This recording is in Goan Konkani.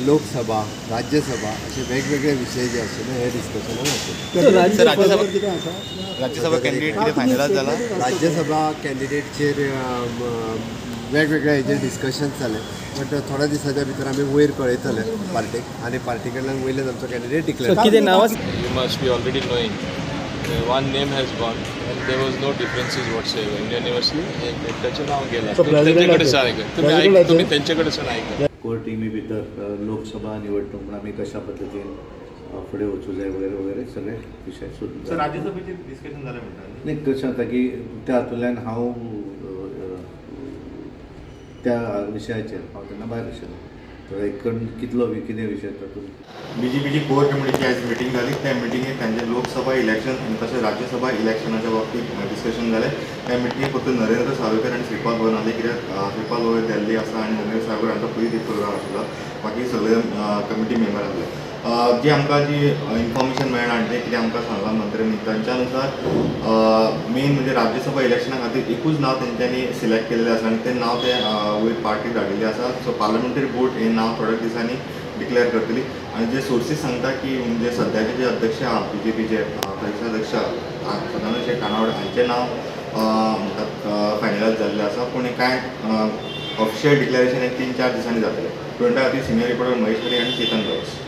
लोकसभा, राज्यसभा असे वेगवेगळे विशय जे आशिल्ले हे डिस्कशनान आशिल्ले. राज्यसभा कॅन्डिडेट कितें फायनलायज जाला? राज्यसभा कॅन्डिडेटचेर वेगवेगळे हेजेर डिस्कशन जालें, बट थोड्या दिसाच्या भितर आमी वयर कळयतले पार्टीक आनी पार्टी कडल्यान वयल्यान आमचो कॅन्डिडेट डिक्लेअर. कितें नांव? You must be already knowing one name has gone and there was no differences whatsoever. Unanimously एकट्याचें नांव गेलां. त्यांचे कडे ऐका, तुम्ही त्यांच्याकडे ऐका. कोर टिमी भितर लोकसभा निवडणूक म्हूण आमी कशा पद्दतीन फुडें वचूं जाय वगैरे वगैरे सगळे विशय सुरू. राज्यसभेचेर डिस्कशन जालें म्हणटा? न्ही, कशें जाता की त्या हातूंतल्यान हांव त्या विशयाचेर हांव तेन्ना भायर आशिल्लो, एक कितलो कितें विशय तातूंत. बीजेपीची कोर कमिटीची आयज मिटींग जाली. त्या मिटिंगेत तांचे लोकसभा इलेक्शन आनी तशें राज्यसभा इलेक्शनाच्या बाबतींत डिस्कशन जालें. त्या मिटिंगेत फक्त नरेंद्र सावयकर आनी श्रीपाद भोर नासले, कित्याक श्रीपाद भोर दिल्ली आसा आनी नरेंद्र सावयकर हांचो पयलीं एक प्रोग्राम आशिल्लो, बाकी सगळे कमिटी मेंबर आसले. जी आमकां जी इन्फॉर्मेशन मेळ्ळा आनी तें कितें आमकां सांगलां मंत्र्यांनी तांच्या अनुसार मेन म्हणजे राज्यसभा इलेक्शना खातीर एकूच नांव तेंच्यांनी सिलेक्ट केल्लें आसा आनी तें नांव ते वयर पार्टीक धाडिल्लें आसा. सो पार्लमेंटरी बोर्ड हें नांव थोड्या दिसांनी डिक्लेअर करतली. आनी जे सोर्सीस सांगता की म्हणजे सद्याचे जे अध्यक्ष आहा बीजेपीचे प्रदेशाध्यक्ष सदानंद शेट कानावड हांचें नांव म्हणटात फायनलायज जाल्लें आसा, पूण कांय ऑफिशियल डिक्लेरेशन हे 3-4 दिसांनी जातलें. ट्वेंटा खातीर सिनियर रिपोर्टर महेश हरी आनी चेतन गवस.